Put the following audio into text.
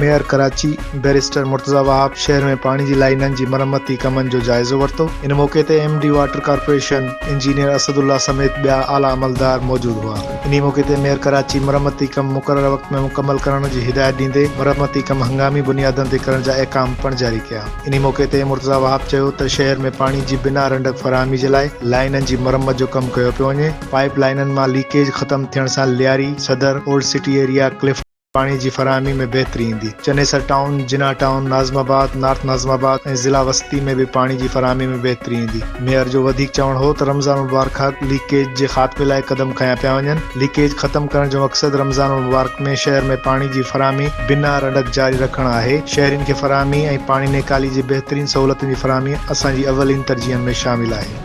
Mayor Karachi barrister Murtaza Wahab شهر ۾ پاڻي جي لائينن جي مرمتي ڪمن جو جائزو ورتو. ان موقعي تي M D water corporation engineer Asad Ullah سميت ٻيا اعليٰ عملدار موجود هئا. انهي موقعي تي ميئر ڪراچي مرمتي ڪم مقرر وقت ۾ مڪمل ڪرڻ جي هدايت ڏيندي مرمتي ڪم هنگامي بنيادن تي ڪرڻ جا احڪام پڻ جاري ڪيا. انهي موقعي تي مرتضيٰ وهاب چيو ته شهر ۾ پاڻي جي بنا رنڊڪ فراهمي جي لاء لائينن جي مرمت جو ڪم ڪيو پيو وڃي، پائيپ لائينن مان ليڪيج ختم ٿيڻ سان Lyari, Saddar, old city area, Clifton, پاڻي جي فراهمي ۾ بهتري ايندي. Chanesar town, Jinnah town, Nazimabad, north Nazimabad ۽ ضلع وسطي ۾ به پاڻي جي فراهمي ۾ بهتري ايندي. ميئر جو وڌيڪ چوڻ هو ته رمضان المبارڪ کان ليڪيج جي خاتمي لاء قدم کنيا پيا وڃن، ليڪيج ختم ڪرڻ جو مقصد رمضان المبارڪ ۾ شهر ۾ پاڻي جي فراهمي بنا رنڊڪ جاري رکڻ آهي، شهرين کي فراهمي ۽ پاڻي نيڪالي جي بهترين سهولتن جي فراهمي اسان جي اولين ترجيحن ۾ شامل آهي.